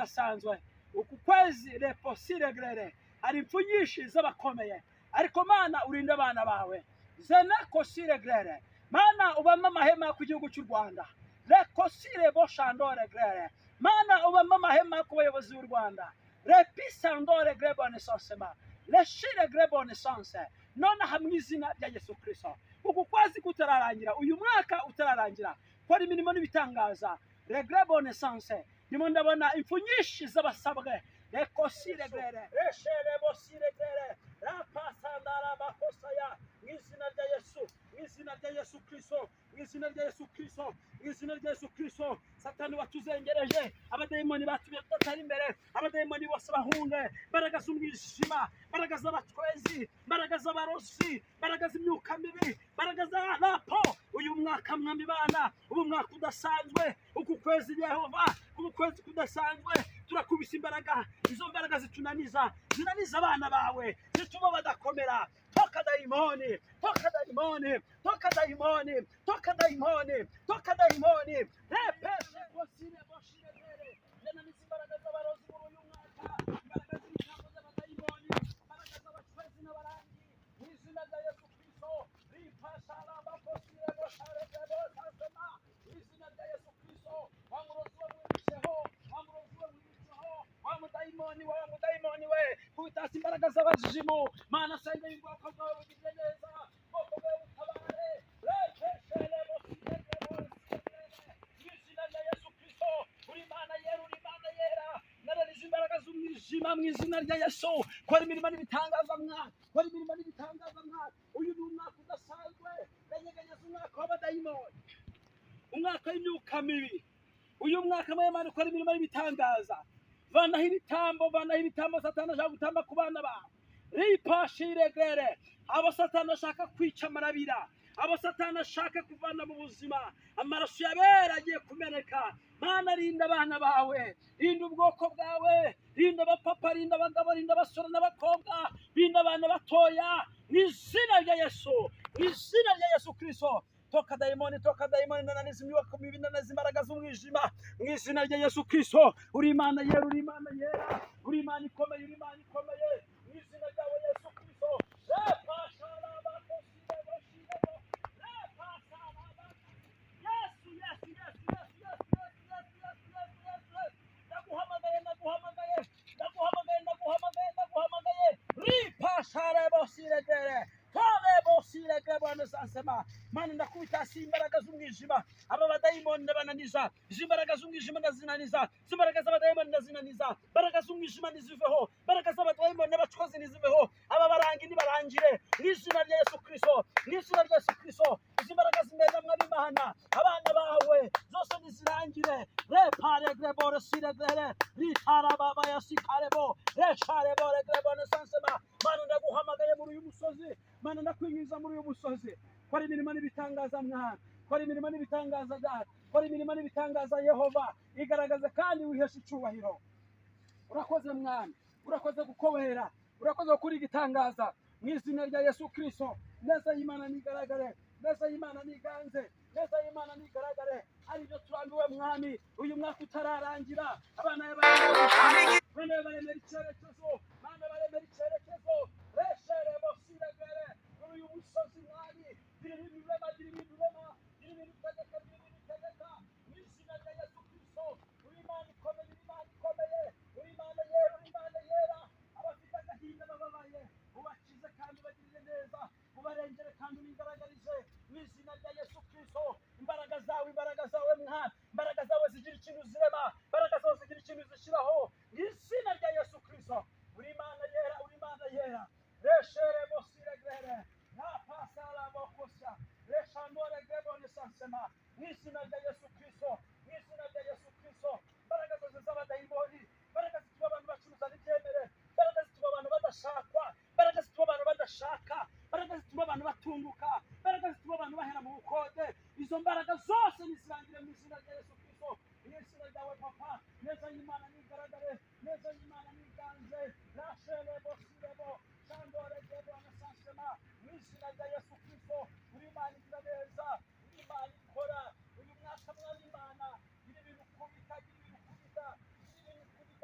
udasanzwe. Uku kwezi reposiregrere hari impfu nyinshi z'abakomeye, ariko Mana urinde abana bawe. Zenekosiregrere Mana ubamo amahema ku gihugu cy'u Rwanda. Rekosire boshandoregrere Mana ubamo amahema ku bayobozi b'u Rwanda. Repisandore grebonesansema reshire grebonesanse. Nonaha mu izina rya Yesu Kristo, uku kwezi kutararangira, uyu mwaka utararangira, kora imirimo n'ibitangaza. Regrebonesanse ndimo ndabona impfu nyinshi z'abasabwe. Rekosiregrere resherebosiregrere rapasandara bakosaya mu izina rya Yesu, mu izina rya Yesu Kristo, mu izina rya Yesu Kristo, mu izina rya Yesu Kristo. Satani watuzengereje, abadayimoni batumye tudatera imbere, abadayimoni bose bahunge. Imbaraga z'umwijima, imbaraga z'abatwezi, imbaraga z'abarozi, imbaraga z'imyuka mibi, imbaraga za rapo. Uyu mwaka mwami bana ubu mwaka udasanzwe, uku kwezi Yehova, uku kwezi kudasanzwe, turakubisa imbaraga, izo mbaraga zitunaniza, zinaniza abana bawe, zituma badakomera. Toka dayimoni, toka dayimoni, toka dayimoni, toka dayimoni, toka dayimoni. Repeshe bosire boshire bere ndananiza imbaraga z'abarozi muri uyu mwaka, imbaraga z'imitambo z'abadayimoni, imbaraga z'abacwezi n'abarangi mu izina rya Yesu Kristo. Ripasharabakosire boshare bosasema mu izina rya Yesu Kristo. Wa murozi we wibiceho, wa murozi we wibiceho, wa mudayimoni we, wa mudayimoni we, kubitasa imbaraga z'abazimu. Mana sengera ubwoko bwawe bugirire neza, ubwoko bwawe butabare. Rekeshere bosire bosire mu izina rya Yesu Kristo. Uri Imana yera, uri Imana yera. Narariza imbaraga z'umwijima mu izina rya Yesu. Kora imirimo n'ibitangaza mwa, kora imirimo n'ibitangaza mwa. Uyu ni umwaka udasanzwe, ndanyeganyeza umwaka w'abadayimoni, umwaka w'imyuka mibi. Uyu mwaka Imana ukora imirimo n'ibitangaza. Vanaho ibitambo, vanaho ibitambo Satani ashaka gutamba ku bana bawe. Ripashiregere abo Satani ashaka kwica amarabira, abo Satani ashaka kuvana mu buzima, amaraso y'abera agiye kumeneka. Mana rinda abana bawe, rinda ubwoko bwawe, rinda abapapa, rinda abagabo, rinda abasore n'abakobwa, rinda abana batoya mu izina rya Yesu, mu izina rya Yesu Kristo. Toka dayimoni, toka dayimoni, ndananiza imyuka mibi, ndananiza imbaraga z'umwijima mu izina rya Yesu Kristo. Uri Imana yera, uri Imana yera, uri Imana ikomeye, uri Imana ikomeye mu izina ryawe Yesu Kristo. Repasharabakosireboshirebo, repasharabako. Yesu, Yesu, Yesu, Yesu, Yesu, Yesu, Yesu, Yesu, Yesu, Yesu, Yesu. Ndaguhamagaye, ndaguhamagaye, ndaguhamagaye, ndaguhamagaye, ndaguhamagaye. Ripasharebosiregere torebosiregrebonesansema. Mana ndakubita hasi imbaraga z'umwijima, aba badayimoni ndabananiza, izi mbaraga z'umwijima ndazinaniza, izi mbaraga z'abadayimoni ndazinaniza, imbaraga z'umwijima niziveho, imbaraga z'abadayimoni n'abacozi niziveho, aba barangi nibarangire mu izina rya Yesu Kristo, mu izina rya Yesu Kristo. Izi mbaraga zimeze mw'abimana, abana bawe zose nizirangire. Reparegreboresiregere ritarababayasikarebo reshareboregrebone-sansema. Mana ndaguhamagaye muri uyu musozi, Mana ndakwinjiza muri uyu musozi. Kora imirimo n'ibitangaza mwana, kora imirimo n'ibitangaza Data, kora imirimo n'ibitangaza Yehova, igaragaze kandi wiheshe icyubahiro. Urakoze mwana, urakoze kuko wera, urakoze gukora igitangaza mu izina rya Yesu Kristo. Neza y'Imana nigaragare, neza y'Imana niganze, neza y'Imana nigaragare. Ari byo turambiwe mwami, uyu mwaka utararangira, abana bane baremera icyerekezo, Mana baremera icyerekezo. Reshere bosiregere muri uyu musozi mwami, gira ibintu urema, gira ibintu urema, gira ibintu utegeka, gira ibintu utegeka mu izina rya Yesu Kristo. Uri Imana ikomeye, uri Imana ikomeye, uri Imana yera, uri Imana yera. Abafite agahinda bababaye ubakize kandi ubagirire neza, ubarengere kandi ubigaragarize mu izina rya Yesu Kristo. Imbaraga zawe, imbaraga zawe mwana, imbaraga zawe zigira ikintu zirema, imbaraga zawe zigira ikintu zishyiraho mu izina rya Yesu Kristo. Uri Imana yera, uri Imana yera. Reshere bosiregere rapasarabokosa reshandoregebonesansema mu izina rya Yesu Kristo, mu izina rya Yesu Kristo. Imbaraga zose z'abadayimoni, imbaraga zituma abantu bacuruza ntibyemere, imbaraga zituma abantu badashakwa, imbaraga zituma abantu badashaka, imbaraga zituma abantu batunguka, imbaraga zituma abantu bahera mu bukode, izo mbaraga zose nizirangire mu izina rya Yesu Kristo. Mu izina ryawe Papa, neza y'Imana nigaragare, neza y'Imana niganze. Rasherebo sirebo shandoregebonesansema mu izina rya Yesu Kristo. Uri Imana igira neza, uri Imana ikora. Uyu mwaka mwami Imana, gira ibintu ukubita, gira ibintu ukubita, gira ibintu ukubita.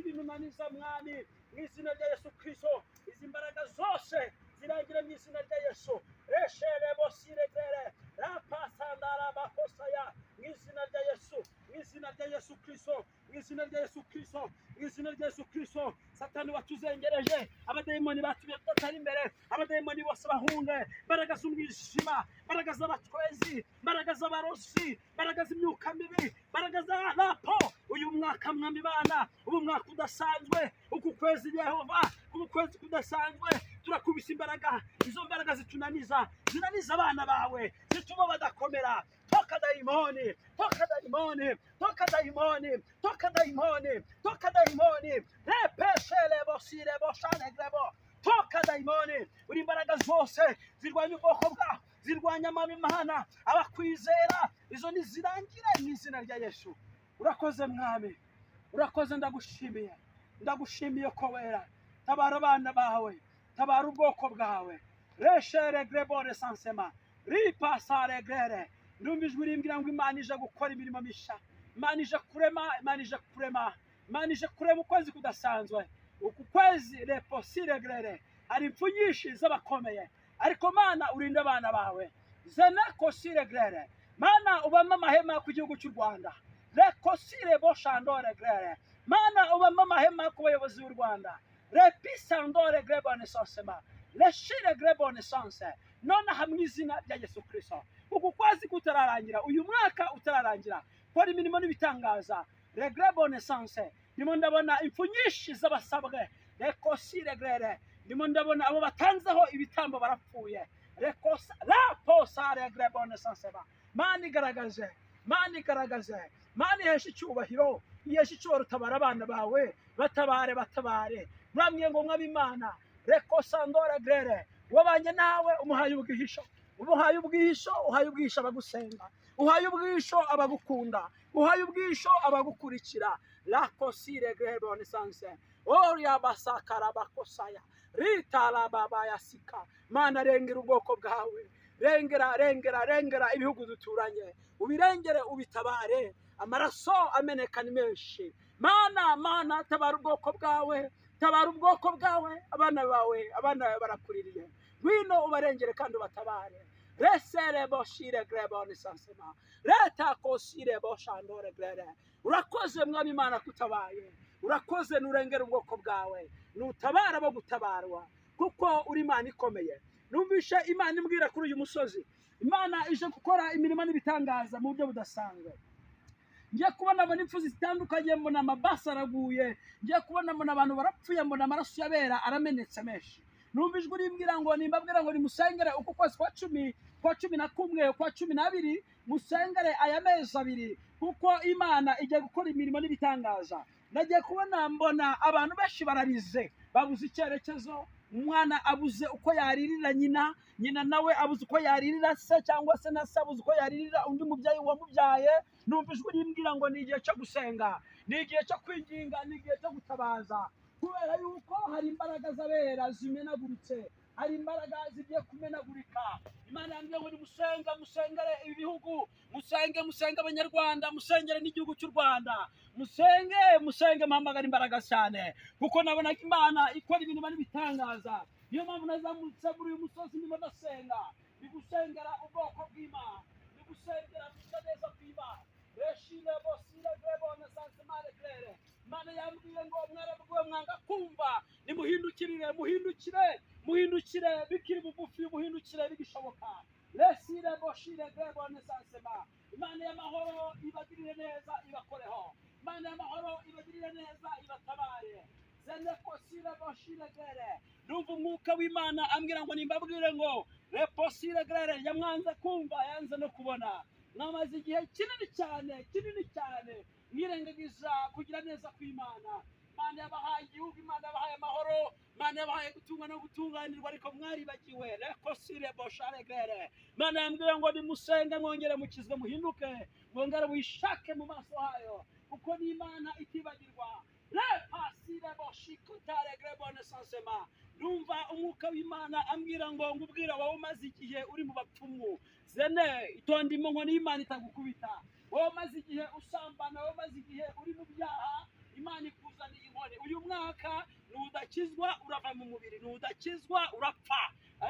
ibinunaniza mwami mu izina rya Yesu Kristo. Izi mbaraga zose zirangire mu izina rya Yesu. Resherebo siregere rapasandara bakosaya mu izina rya Yesu, mu izina rya Yesu Kristo, mu izina rya Yesu Kristo, mu izina rya Yesu Kristo. Satani watuzengereje, abadayimoni batumye tudatera imbere, abadayimoni bose bahunge. Imbaraga z'umwijima, imbaraga z'abatwezi, imbaraga z'abarozi, imbaraga z'imyuka mibi, imbaraga za rapo. Uyu mwaka mwami bana, ubu mwaka udasanzwe, uku kwezi Yehova, uku kwezi kudasanzwe, turakubisa imbaraga, izo mbaraga zitunaniza, zinaniza abana bawe, zituma badakomera. Toka dayimoni, toka dayimoni, toka dayimoni, toka dayimoni, toka dayimoni, repeshelebo sirebo shanegrebo, toka dayimoni. Uri imbaraga zose zirwanya ubwoko bwawe, zirwanya amami Imana, abakwizera, izo nizirangire mu izina rya Yesu. Urakoze mwami, urakoze, ndagushimiye, ndagushimiye ko wera. Tabara abana bawe, tabara ubwoko bwawe. Reshere grebore sansema ripasare grere. Ndumva ijwi rimbwira ngo Imana ije gukora imirimo misha, Imana ije kurema, Imana ije kurema, Imana ije kurema ukwezi kudasanzwe. Uku kwezi reposire grere, hari impfu nyinshi z'abakomeye, ariko Mana urinde abana bawe. Zenekosire grere, Mana ubamo amahema ku gihugu cy'u Rwanda. Rekosire boshandore grere, Mana ubamo amahema ku bayobozi b'u Rwanda. Repisandore grebone sansema reshire grebone sanse. Nonaha mu izina rya Yesu Kristo, uku kwezi kutararangira, uyu mwaka utararangira, kora imirimo n'ibitangaza. Regrebone sanse. Ndimo ndabona impfu nyinshi z'abasabwe. Rekosire grere, ndimo ndabona abo batanzeho ibitambo barapfuye. Rekosa raposare grebone sansema. Mana igaragaze, Mana igaragaze, Mana iheshe icyubahiro, iheshe icyubahiro. Tabara abana bawe, batabare, batabare. Muramwe ngo mwaba Imana. Rekosandora grere, wabanye nawe umuhaye ubwihisho, umuhaye ubwihisho, uhaye ubwihisho abagusenga, uhaye ubwihisho abagukunda, uhaye ubwihisho abagukurikira. Lakosire grere bonesanse oria basakara bakosaya ritara babayasika. Mana rengera ubwoko bwawe, rengera, rengera, rengera ibihugu duturanye, ubirengere, ubitabare. Amaraso ameneka ni menshi. Mana, Mana tabara ubwoko bwawe, tabara ubwoko bwawe, abana bawe, abana bawe barakuririye. Ngwino ubarengere kandi ubatabare. Resere boshire grebone sansema reta kosire boshandore grere. Urakoze mwami Imana kutabaye, urakoze nurengera ubwoko bwawe, nutabara bo gutabarwa, kuko uri Imana ikomeye. Numvishe Imana imbwira kuri uyu musozi, Imana ije gukora imirimo n'ibitangaza mu buryo budasanzwe. Ngiye kubona mbona impfu zitandukanye, mbona amabasi araguye, ngiye kubona mbona abantu barapfuye, mbona amaraso y'abera aramenetse menshi. Numva ijwi rimbwira ngo nimbabwira ngo nimusengere uku kwezi kwa 10, kwa 11, kwa 12, musengere aya mezi abiri, kuko Imana igiye gukora imirimo n'ibitangaza. Nagiye kubona mbona abantu benshi bararize, babuze icyerekezo. Umwana abuze uko yaririra nyina, nyina nawe abuze uko yaririra se, cyangwa se na se abuze uko yaririra undi mubyeyi wamubyaye. Numva ijwi rimbwira ngo ni igihe cyo gusenga, ni igihe cyo kwinginga, ni igihe cyo gutabaza, kubera yuko hari imbaraga z'abera zimenaguritse, hari imbaraga zigiye kumenagurika. Imana yambwiye ngo nimusenge, musengere ibi bihugu, musenge, musenge abanyarwanda, musengere n'igihugu cy'u Rwanda, musenge, musenge, muhamagara imbaraga cyane, kuko nabonaga Imana ikora ibintu n'ibitangaza. Niyo mpamvu nazamutse muri uyu musozi ndimo ndasenga, ndi gusengera ubwoko bw'Imana, ndi gusengera gusa neza kw'Imana. Reshire bosire grebone sansemare grere. Imana yambwiye ngo mwarabwiwe mwanga kumva, nimuhindukirire, muhindukire, muhindukire bikiri bugufi, muhindukire bigishoboka. Resire boshire grebone sansema. Imana y'amahoro ibagirire neza, ibakoreho. Imana y'amahoro ibagirire neza, ibatabare. Zenekosire boshire grere. Numva umwuka w'Imana ambwira ngo nimbabwire ngo reposire grere, yamwanze kumva, yanze no kubona. Mwamaze igihe kinini cyane, kinini cyane mwirengagiza kugira neza kw'Imana. Imana yabahaye igihugu, Imana yabahaye amahoro, Imana yabahaye gutunga no gutunganirwa, ariko mwaribagiwe. Rekosire boshare grere. Imana yambwira ngo nimusenge, mwongere mukizwe, muhinduke, mwongere wishake mu maso hayo, kuko ni Imana itibagirwa. Repasire boshikutare grebone sansema. Numva umwuka w'Imana ambwira ngo ngubwira wowe umaze igihe uri mu bapfumu, zene itonde inkoni y'Imana itagukubita. Wowe umaze igihe usambana, wowe umaze igihe uri mu byaha, Imana ikuzaniye inkoni. Uyu mwaka nudakizwa urava mu mubiri, nudakizwa urapfa.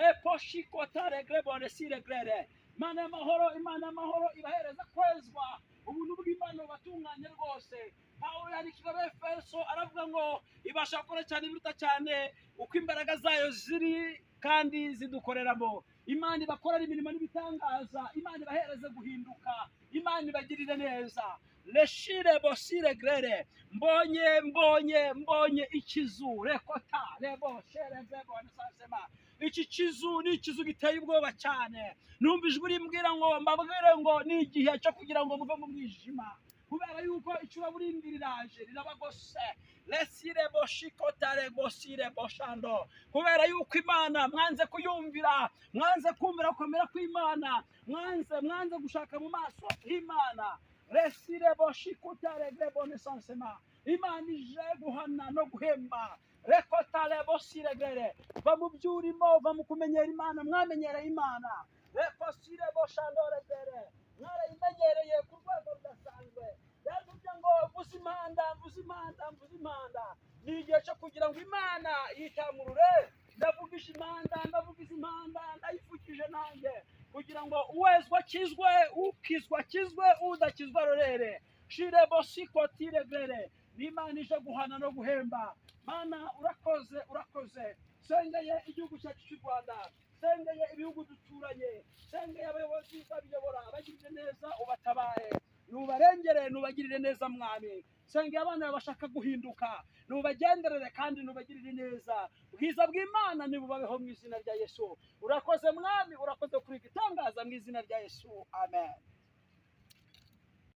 Eposhikotaregrebonesiregrere. Imana y'amahoro, Imana y'amahoro ibahereza kwezwa, ubuntu bw'Imana bubatunganye rwose. Pawulo yandikira Abefeso aravuga ngo ibasha gukora cyane ibiruta cyane uko imbaraga zayo ziri kandi zidukoreramo. Imana ibakorera imirimo n'ibitangaza, Imana ibahereze guhinduka, Imana ibagirire neza. Leshire bosire grere. Mbonye mbonye mbonye ikizu rekota rebo shere rebo nisasema. Iki kizu ni ikizu giteye ubwoba cyane. Numva ijwi rimbwira ngo mbabwire ngo ni igihe cyo kugira ngo muve mu mwijima, kubera yuko icuraburindi riraje rirabagose. Lesire boshikotare bosire boshando. Kubera yuko Imana mwanze kuyumvira, mwanze kumvira gukomera kw'Imana, mwanze gushaka mu maso h'Imana. Resire boshikotare bonesansema. Imana ije guhana no guhemba. Rekotare bosire gere. Va mu byurimo, va mu kumenyera Imana, mwamenyereye Imana. Rekosire boshandore gere. Mwarayimenyereye ku rwego rudasanzwe. Yavuze ngo mvuze impanda, mvuze impanda, mvuze impanda. Ni igihe cyo kugira ngo Imana yitamurure. Ndavugisha impanda, ndavugiza impanda, ndayivugije nanjye kugira ngo uwezwa akizwe, ukizwa akizwe, udakizwa arorere. Shire bosikotire gere. Ni Imana ije guhana no guhemba. Mana urakoze, urakoze. Sengeye igihugu cyacu cy'u Rwanda, sengeye ibihugu duturanye, sengeye abayobozi babiyobora, bagirire neza ubatabaye, nubarengere, nubagirire neza Mwami. Sengeye abana bashaka guhinduka, nubagenderere kandi nubagirire neza. Ubwiza bw'Imana nibubabeho mu izina rya Yesu. Urakoze Mwami, urakoze kuri igitangaza mu izina rya Yesu. Amen.